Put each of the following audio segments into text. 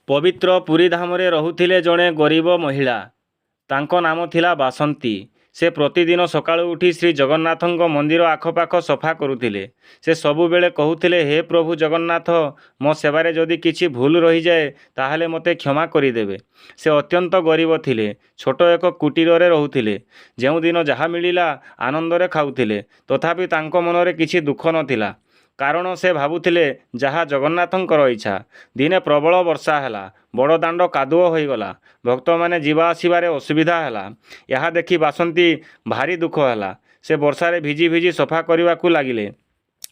ପବିତ୍ର ପୁରୀଧାମରେ ରହୁଥିଲେ ଜଣେ ଗରିବ ମହିଳା। ତାଙ୍କ ନାମ ଥିଲା ବାସନ୍ତୀ। ସେ ପ୍ରତିଦିନ ସକାଳୁ ଉଠି ଶ୍ରୀଜଗନ୍ନାଥଙ୍କ ମନ୍ଦିର ଆଖପାଖ ସଫା କରୁଥିଲେ। ସେ ସବୁବେଳେ କହୁଥିଲେ, "ହେ ପ୍ରଭୁ ଜଗନ୍ନାଥ, ମୋ ସେବାରେ ଯଦି କିଛି ଭୁଲ ରହିଯାଏ, ତାହେଲେ ମୋତେ କ୍ଷମା କରିଦେବେ।" ସେ ଅତ୍ୟନ୍ତ ଗରିବ ଥିଲେ। ଛୋଟ ଏକ କୁଟୀରରେ ରହୁଥିଲେ। ଯେଉଁଦିନ ଯାହା ମିଳିଲା, ଆନନ୍ଦରେ ଖାଉଥିଲେ। ତଥାପି ତାଙ୍କ ମନରେ କିଛି ଦୁଃଖ ନଥିଲା, କାରଣ ସେ ଭାବୁଥିଲେ, ଯାହା ଜଗନ୍ନାଥଙ୍କର ଇଚ୍ଛା। ଦିନେ ପ୍ରବଳ ବର୍ଷା ହେଲା। ବଡ଼ଦାଣ୍ଡ କାଦୁଅ ହୋଇଗଲା। ଭକ୍ତମାନେ ଯିବା ଆସିବାରେ ଅସୁବିଧା ହେଲା। ଏହା ଦେଖି ବାସନ୍ତୀ ଭାରି ଦୁଃଖ ହେଲା। ସେ ବର୍ଷାରେ ଭିଜି ଭିଜି ସଫା କରିବାକୁ ଲାଗିଲେ।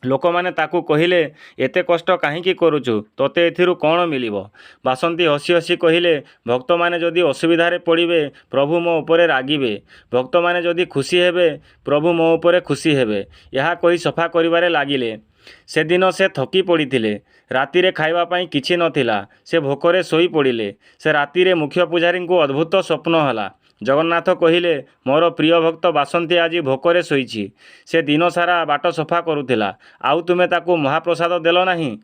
ଲୋକମାନେ ତାକୁ କହିଲେ, "ଏତେ କଷ୍ଟ କାହିଁକି କରୁଛୁ? ତୋତେ ଏଥିରୁ କ'ଣ ମିଳିବ?" ବାସନ୍ତୀ ହସି ହସି କହିଲେ, "ଭକ୍ତମାନେ ଯଦି ଅସୁବିଧାରେ ପଡ଼ିବେ, ପ୍ରଭୁ ମୋ ଉପରେ ରାଗିବେ। ଭକ୍ତମାନେ ଯଦି ଖୁସି ହେବେ, ପ୍ରଭୁ ମୋ ଉପରେ ଖୁସି ହେବେ।" ଏହା କହି ସଫା କରିବାରେ ଲାଗିଲେ। ସେଦିନ ସେ ଥକି ପଡ଼ିଥିଲେ। ରାତିରେ ଖାଇବା ପାଇଁ କିଛି ନଥିଲା। ସେ ଭୋକରେ ଶୋଇପଡ଼ିଲେ। ସେ ରାତିରେ ମୁଖ୍ୟ ପୂଜାରୀଙ୍କୁ ଅଦ୍ଭୁତ ସ୍ୱପ୍ନ ହେଲା। ଜଗନ୍ନାଥ କହିଲେ, "ମୋର ପ୍ରିୟ ଭକ୍ତ ବାସନ୍ତୀ ଆଜି ଭୋକରେ ଶୋଇଛି। ସେ ଦିନସାରା ବାଟ ସଫା କରୁଥିଲା, ଆଉ ତୁମେ ତାକୁ ମହାପ୍ରସାଦ ଦେଲ ନାହିଁ।"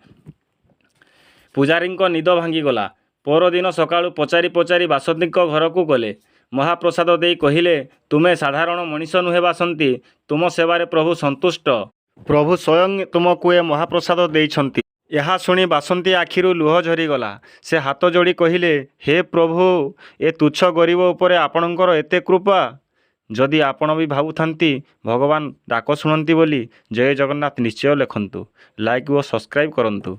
ପୂଜାରୀଙ୍କ ନିଦ ଭାଙ୍ଗିଗଲା। ପରଦିନ ସକାଳୁ ପଚାରି ପଚାରି ବାସନ୍ତୀଙ୍କ ଘରକୁ ଗଲେ। ମହାପ୍ରସାଦ ଦେଇ କହିଲେ, "ତୁମେ ସାଧାରଣ ମଣିଷ ନୁହେଁ ବାସନ୍ତୀ। ତୁମ ସେବାରେ ପ୍ରଭୁ ସନ୍ତୁଷ୍ଟ। ପ୍ରଭୁ ସ୍ୱୟଂ ତୁମକୁ ଏ ମହାପ୍ରସାଦ ଦେଇଛନ୍ତି।" ଏହା ଶୁଣି ବାସନ୍ତୀ ଆଖିରୁ ଲୁହ ଝରିଗଲା। ସେ ହାତ ଯୋଡ଼ି କହିଲେ, "ହେ ପ୍ରଭୁ, ଏ ତୁଚ୍ଛ ଗରିବ ଉପରେ ଆପଣଙ୍କର ଏତେ କୃପା!" ଯଦି ଆପଣ ବି ଭାବୁଥାନ୍ତି ଭଗବାନ ଡାକ ଶୁଣନ୍ତି ବୋଲି, ଜୟ ଜଗନ୍ନାଥ ନିଶ୍ଚୟ ଲେଖନ୍ତୁ। ଲାଇକ୍ ଓ ସବସ୍କ୍ରାଇବ୍ କରନ୍ତୁ।